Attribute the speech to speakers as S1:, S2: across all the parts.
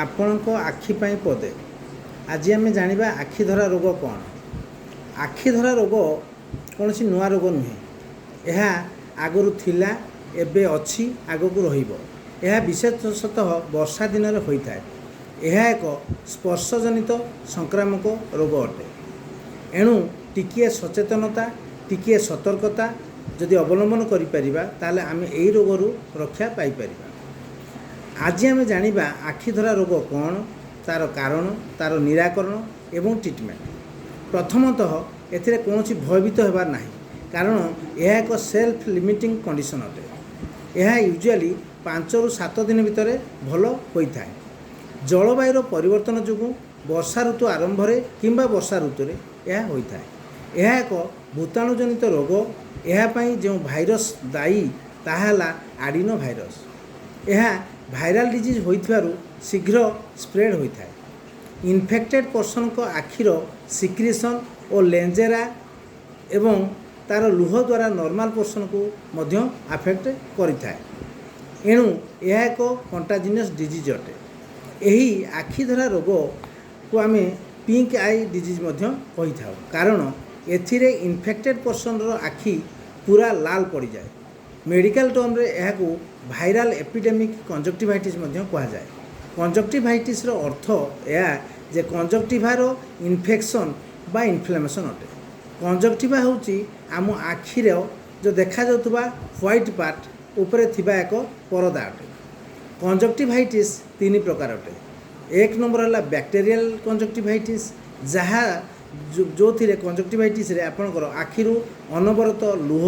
S1: ଆପଣଙ୍କ ଆଖି ପାଇଁ ପଦେ। ଆଜି ଆମେ ଜାଣିବା ଆଖିଧରା ରୋଗ କ'ଣ। ଆଖିଧରା ରୋଗ କୌଣସି ନୂଆ ରୋଗ ନୁହେଁ। ଏହା ଆଗରୁ ଥିଲା, ଏବେ ଅଛି, ଆଗକୁ ରହିବ। ଏହା ବିଶେଷତଃ ବର୍ଷା ଦିନରେ ହୋଇଥାଏ। ଏହା ଏକ ସ୍ପର୍ଶଜନିତ ସଂକ୍ରାମକ ରୋଗ ଅଟେ। ଏଣୁ ଟିକିଏ ସଚେତନତା, ଟିକିଏ ସତର୍କତା ଯଦି ଅବଲମ୍ବନ କରିପାରିବା, ତାହେଲେ ଆମେ ଏହି ରୋଗରୁ ରକ୍ଷା ପାଇପାରିବା। ଆଜି ଆମେ ଜାଣିବା ଆଖିଧରା ରୋଗ କ'ଣ, ତା'ର କାରଣ, ତା'ର ନିରାକରଣ ଏବଂ ଟ୍ରିଟମେଣ୍ଟ। ପ୍ରଥମତଃ ଏଥିରେ କୌଣସି ଭୟଭୀତ ହେବାର ନାହିଁ, କାରଣ ଏହା ଏକ ସେଲ୍ଫ ଲିମିଟିଂ କଣ୍ଡିସନ୍ ଅଟେ। ଏହା ୟୁଜୁଆଲି 5ରୁ 7 ଦିନ ଭିତରେ ଭଲ ହୋଇଥାଏ। ଜଳବାୟୁର ପରିବର୍ତ୍ତନ ଯୋଗୁଁ ବର୍ଷା ଋତୁ ଆରମ୍ଭରେ କିମ୍ବା ବର୍ଷା ଋତୁରେ ଏହା ହୋଇଥାଏ। ଏହା ଏକ ଭୂତାଣୁ ଜନିତ ରୋଗ। ଏହା ପାଇଁ ଯେଉଁ ଭାଇରସ୍ ଦାୟୀ, ତାହା ହେଲା ଆଡ଼ିନୋ ଭାଇରସ୍। ଏହା ଭାଇରାଲ ଡିଜିଜ୍ ହୋଇଥିବାରୁ ଶୀଘ୍ର ସ୍ପ୍ରେଡ଼୍ ହୋଇଥାଏ। ଇନଫେକ୍ଟେଡ଼ ପର୍ସନଙ୍କ ଆଖିର ସିକ୍ରିସନ୍ ଓ ଲେଞ୍ଜେରା ଏବଂ ତା'ର ଲୁହ ଦ୍ୱାରା ନର୍ମାଲ ପର୍ସନକୁ ମଧ୍ୟ ଆଫେକ୍ଟ କରିଥାଏ। ଏଣୁ ଏହା ଏକ କଣ୍ଟାଜିନିୟସ୍ ଡିଜିଜ୍ ଅଟେ। ଏହି ଆଖିଧରା ରୋଗକୁ ଆମେ ପିଙ୍କ I disease ମଧ୍ୟ କହିଥାଉ, କାରଣ ଏଥିରେ ଇନଫେକ୍ଟେଡ଼ ପର୍ସନର ଆଖି ପୁରା ଲାଲ ପଡ଼ିଯାଏ। ମେଡ଼ିକାଲ ଟର୍ମରେ ଏହାକୁ ଭାଇରାଲ ଏପିଡେମିକ୍ କଞ୍ଜକ୍ଟିଭାଇଟିସ୍ ମଧ୍ୟ କୁହାଯାଏ। କଞ୍ଜକ୍ଟିଭାଇଟିସ୍ର ଅର୍ଥ ଏହା ଯେ କଞ୍ଜକ୍ଟିଭାର ଇନଫେକ୍ସନ୍ ବା ଇନଫ୍ଲାମେସନ୍ ଅଟେ। କଞ୍ଜକ୍ଟିଭା ହେଉଛି ଆମ ଆଖିର ଯେଉଁ ଦେଖାଯାଉଥିବା ହ୍ୱାଇଟ୍ ପାର୍ଟ ଉପରେ ଥିବା ଏକ ପରଦା ଅଟେ। କଞ୍ଜକ୍ଟିଭାଇଟିସ୍ ତିନି ପ୍ରକାର ଅଟେ। ଏକ ନମ୍ବର ହେଲା ବ୍ୟାକ୍ଟେରିଆଲ କଞ୍ଜକ୍ଟିଭାଇଟିସ୍, ଯାହା ଯେଉଁଥିରେ କଞ୍ଜକ୍ଟିଭାଇଟିସ୍ରେ ଆପଣଙ୍କର ଆଖିରୁ ଅନବରତ ଲୁହ,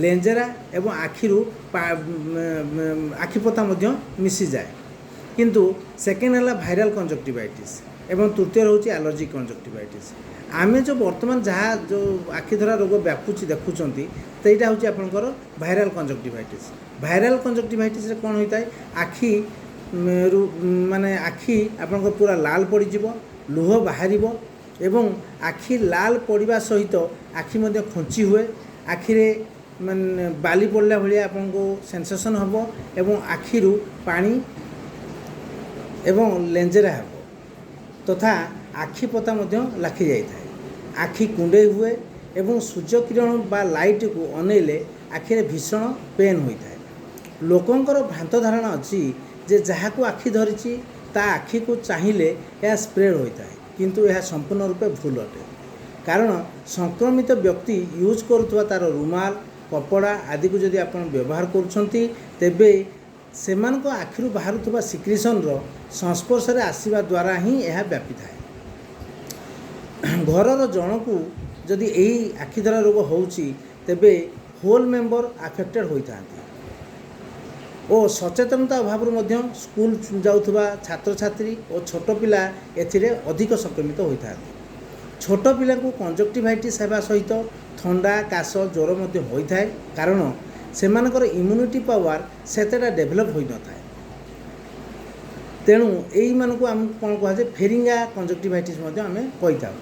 S1: ଲେଞ୍ଜେରା ଏବଂ ଆଖିରୁ ଆଖିପତା ମଧ୍ୟ ମିଶିଯାଏ। କିନ୍ତୁ ସେକେଣ୍ଡ ହେଲା ଭାଇରାଲ କଞ୍ଜକ୍ଟିଭାଇଟିସ୍ ଏବଂ ତୃତୀୟ ହେଉଛି ଆଲର୍ଜିକ୍ କଞ୍ଜକ୍ଟିଭାଇଟିସ୍। ଆମେ ଯେଉଁ ବର୍ତ୍ତମାନ ଯାହା ଯେଉଁ ଆଖିଧରା ରୋଗ ବ୍ୟାପୁଛି ଦେଖୁଛନ୍ତି, ସେଇଟା ହେଉଛି ଆପଣଙ୍କର ଭାଇରାଲ କଞ୍ଜକ୍ଟିଭାଇଟିସ୍। ଭାଇରାଲ କଞ୍ଜକ୍ଟିଭାଇଟିସ୍ରେ କ'ଣ ହୋଇଥାଏ? ଆଖି ରୁ ମାନେ ଆଖି ଆପଣଙ୍କର ପୁରା ଲାଲ ପଡ଼ିଯିବ, ଲୁହ ବାହାରିବ ଏବଂ ଆଖି ଲାଲ ପଡ଼ିବା ସହିତ ଆଖି ମଧ୍ୟ ଖୁଞ୍ଚି ହୁଏ। ଆଖିରେ ମାନେ ବାଲି ପଡ଼ିଲା ଭଳିଆ ଆପଣଙ୍କୁ ସେନ୍ସେସନ୍ ହେବ ଏବଂ ଆଖିରୁ ପାଣି ଏବଂ ଲେଞ୍ଜେରା ହେବ ତଥା ଆଖିପତା ମଧ୍ୟ ଲାଖି ଯାଇଥାଏ। ଆଖି କୁଣ୍ଡେଇ ହୁଏ ଏବଂ ସୂର୍ଯ୍ୟକିରଣ ବା ଲାଇଟ୍କୁ ଅନେଇଲେ ଆଖିରେ ଭୀଷଣ ପେନ୍ ହୋଇଥାଏ। ଲୋକଙ୍କର ଭ୍ରାନ୍ତ ଧାରଣା ଅଛି ଯେ ଯାହାକୁ ଆଖି ଧରିଛି, ତା ଆଖିକୁ ଚାହିଁଲେ ଏହା ସ୍ପ୍ରେଡ଼୍ ହୋଇଥାଏ, କିନ୍ତୁ ଏହା ସମ୍ପୂର୍ଣ୍ଣ ରୂପେ ଭୁଲ ଅଟେ। କାରଣ ସଂକ୍ରମିତ ବ୍ୟକ୍ତି ୟୁଜ୍ କରୁଥିବା ତା'ର ରୁମାଲ, କପଡ଼ା ଆଦିକୁ ଯଦି ଆପଣ ବ୍ୟବହାର କରୁଛନ୍ତି, ତେବେ ସେମାନଙ୍କ ଆଖିରୁ ବାହାରୁଥିବା ସିକ୍ରିସନ୍ର ସଂସ୍ପର୍ଶରେ ଆସିବା ଦ୍ୱାରା ହିଁ ଏହା ବ୍ୟାପିଥାଏ। ଘରର ଜଣକୁ ଯଦି ଏହି ଆଖିଧରା ରୋଗ ହେଉଛି, ତେବେ ହୋଲ୍ ମେମ୍ବର ଆଫେକ୍ଟେଡ଼ ହୋଇଥାନ୍ତି। ଓ ସଚେତନତା ଅଭାବରୁ ମଧ୍ୟ ସ୍କୁଲ ଯାଉଥିବା ଛାତ୍ରଛାତ୍ରୀ ଓ ଛୋଟ ପିଲା ଏଥିରେ ଅଧିକ ସଂକ୍ରମିତ ହୋଇଥାନ୍ତି। ଛୋଟ ପିଲାଙ୍କୁ କଞ୍ଜକ୍ଟିଭାଇଟିସ୍ ହେବା ସହିତ ଥଣ୍ଡା, କାଶ, ଜ୍ୱର ମଧ୍ୟ ହୋଇଥାଏ, କାରଣ ସେମାନଙ୍କର ଇମ୍ୟୁନିଟି ପାୱାର ସେତେଟା ଡେଭଲପ୍ ହୋଇନଥାଏ। ତେଣୁ ଏଇମାନଙ୍କୁ ଆମକୁ କ'ଣ କୁହାଯାଏ? ଫେରିଙ୍ଗା କଞ୍ଜକ୍ଟିଭାଇଟିସ୍ ମଧ୍ୟ ଆମେ କହିଥାଉ।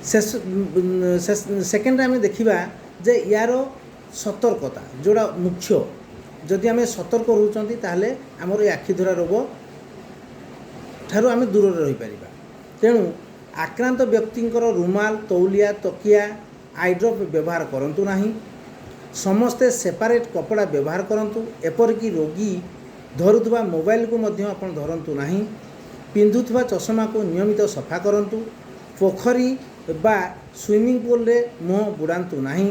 S1: ଶେଷ ସେକେଣ୍ଡରେ ଆମେ ଦେଖିବା ଯେ ୟାର ସତର୍କତା ଯେଉଁଟା ମୁଖ୍ୟ। ଯଦି ଆମେ ସତର୍କ ରହୁଛନ୍ତି, ତାହେଲେ ଆମର ଏ ଆଖିଧରା ରୋଗ ଠାରୁ ଆମେ ଦୂରରେ ରହିପାରିବା। ତେଣୁ ଆକ୍ରାନ୍ତ ବ୍ୟକ୍ତିଙ୍କର ରୁମାଲ, ତଉଲିଆ, ତକିଆ, ଆଇଡ୍ରପ୍ ବ୍ୟବହାର କରନ୍ତୁ ନାହିଁ। ସମସ୍ତେ ସେପାରେଟ୍ କପଡ଼ା ବ୍ୟବହାର କରନ୍ତୁ। ଏପରିକି ରୋଗୀ ଧରୁଥିବା ମୋବାଇଲକୁ ମଧ୍ୟ ଆପଣ ଧରନ୍ତୁ ନାହିଁ। ପିନ୍ଧୁଥିବା ଚଷମାକୁ ନିୟମିତ ସଫା କରନ୍ତୁ। ପୋଖରୀ ବା ସୁଇମିଂ ପୁଲରେ ମୁହଁ ବୁଡ଼ାନ୍ତୁ ନାହିଁ।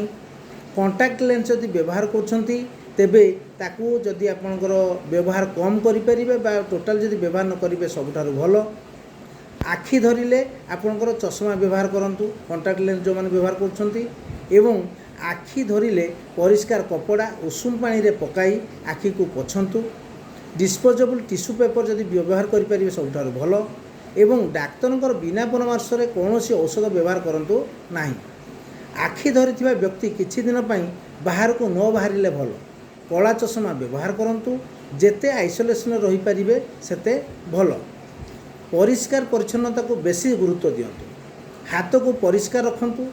S1: କଣ୍ଟାକ୍ଟ ଲେନ୍ସ ଯଦି ବ୍ୟବହାର କରୁଛନ୍ତି, ତେବେ ତାକୁ ଯଦି ଆପଣଙ୍କର ବ୍ୟବହାର କମ୍ କରିପାରିବେ ବା ଟୋଟାଲ୍ ଯଦି ବ୍ୟବହାର ନ କରିବେ, ସବୁଠାରୁ ଭଲ। ଆଖି ଧରିଲେ ଆପଣଙ୍କର ଚଷମା ବ୍ୟବହାର କରନ୍ତୁ, କଣ୍ଟାକ୍ଟ ଲେନ୍ସ ଯେଉଁମାନେ ବ୍ୟବହାର କରୁଛନ୍ତି, ଏବଂ ଆଖି ଧରିଲେ ପରିଷ୍କାର କପଡ଼ା ଉଷୁମ ପାଣିରେ ପକାଇ ଆଖିକୁ ପୋଛନ୍ତୁ। ଡିସ୍ପୋଜେବଲ୍ ଟିସୁ ପେପର୍ ଯଦି ବ୍ୟବହାର କରିପାରିବେ, ସବୁଠାରୁ ଭଲ। ଏବଂ ଡାକ୍ତରଙ୍କର ବିନା ପରାମର୍ଶରେ କୌଣସି ଔଷଧ ବ୍ୟବହାର କରନ୍ତୁ ନାହିଁ। ଆଖି ଧରିଥିବା ବ୍ୟକ୍ତି କିଛି ଦିନ ପାଇଁ ବାହାରକୁ ନ ବାହାରିଲେ ଭଲ। କଳା ଚଷମା ବ୍ୟବହାର କରନ୍ତୁ। ଯେତେ ଆଇସୋଲେସନରେ ରହିପାରିବେ, ସେତେ ଭଲ। ପରିଷ୍କାର ପରିଚ୍ଛନ୍ନତାକୁ ବେଶୀ ଗୁରୁତ୍ୱ ଦିଅନ୍ତୁ। ହାତକୁ ପରିଷ୍କାର ରଖନ୍ତୁ।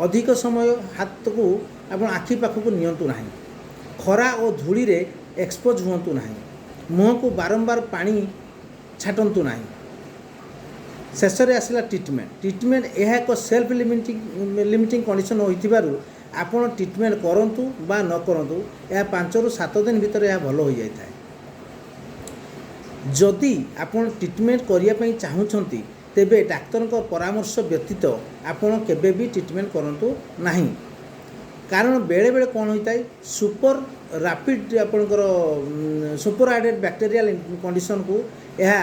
S1: ଅଧିକ ସମୟ ହାତକୁ ଆପଣ ଆଖି ପାଖକୁ ନିଅନ୍ତୁ ନାହିଁ। ଖରା ଓ ଧୂଳିରେ ଏକ୍ସପୋଜ୍ ହୁଅନ୍ତୁ ନାହିଁ। ମୁହଁକୁ ବାରମ୍ବାର ପାଣି ଛାଟନ୍ତୁ ନାହିଁ। ଶେଷରେ ଆସିଲା ଟ୍ରିଟମେଣ୍ଟ। ଟ୍ରିଟମେଣ୍ଟ, ଏହା ଏକ ସେଲ୍ଫ ଲିମିଟିଂ କଣ୍ଡିସନ୍ ହୋଇଥିବାରୁ ଆପଣ ଟ୍ରିଟମେଣ୍ଟ କରନ୍ତୁ ବା ନ କରନ୍ତୁ, ଏହା 5ରୁ 7 ଦିନ ଭିତରେ ଏହା ଭଲ ହୋଇଯାଇଥାଏ। ଯଦି ଆପଣ ଟ୍ରିଟମେଣ୍ଟ କରିବା ପାଇଁ ଚାହୁଁଛନ୍ତି, ତେବେ ଡାକ୍ତରଙ୍କ ପରାମର୍ଶ ବ୍ୟତୀତ ଆପଣ କେବେ ବି ଟ୍ରିଟମେଣ୍ଟ କରନ୍ତୁ ନାହିଁ। କାରଣ ବେଳେବେଳେ କ'ଣ ହୋଇଥାଏ, ସୁପର ରାପିଡ଼ ଆପଣଙ୍କର ସୁପର ଆଡ଼େଡ଼ ବ୍ୟାକ୍ଟେରିଆଲ କଣ୍ଡିସନକୁ ଏହା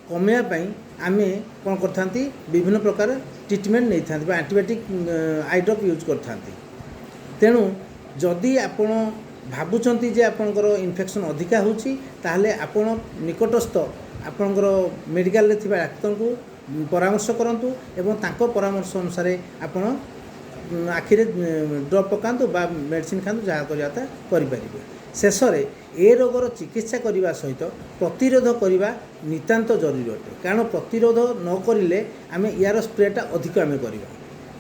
S1: କମାଇବା ପାଇଁ ଆମେ କ'ଣ କରିଥାନ୍ତି? ବିଭିନ୍ନ ପ୍ରକାର ଟ୍ରିଟମେଣ୍ଟ ନେଇଥାନ୍ତି ବା ଆଣ୍ଟିବାୟୋଟିକ୍ I drop use କରିଥାନ୍ତି। ତେଣୁ ଯଦି ଆପଣ ଭାବୁଛନ୍ତି ଯେ ଆପଣଙ୍କର ଇନଫେକ୍ସନ୍ ଅଧିକା ହେଉଛି, ତାହେଲେ ଆପଣ ନିକଟସ୍ଥ ଆପଣଙ୍କର ମେଡ଼ିକାଲରେ ଥିବା ଡାକ୍ତରଙ୍କୁ ପରାମର୍ଶ କରନ୍ତୁ ଏବଂ ତାଙ୍କ ପରାମର୍ଶ ଅନୁସାରେ ଆପଣ ଆଖିରେ ଡ୍ରପ୍ ପକାନ୍ତୁ ବା ମେଡ଼ିସିନ ଖାଆନ୍ତୁ, ଯାହା କରିବା କଥା କରିପାରିବେ। ଶେଷରେ ଏ ରୋଗର ଚିକିତ୍ସା କରିବା ସହିତ ପ୍ରତିରୋଧ କରିବା ନିତାନ୍ତ ଜରୁରୀ ଅଟେ। କାରଣ ପ୍ରତିରୋଧ ନ କରିଲେ ଆମେ ୟାର ସ୍ପ୍ରେଡ଼ଟା ଅଧିକ ଆମେ କରିବା।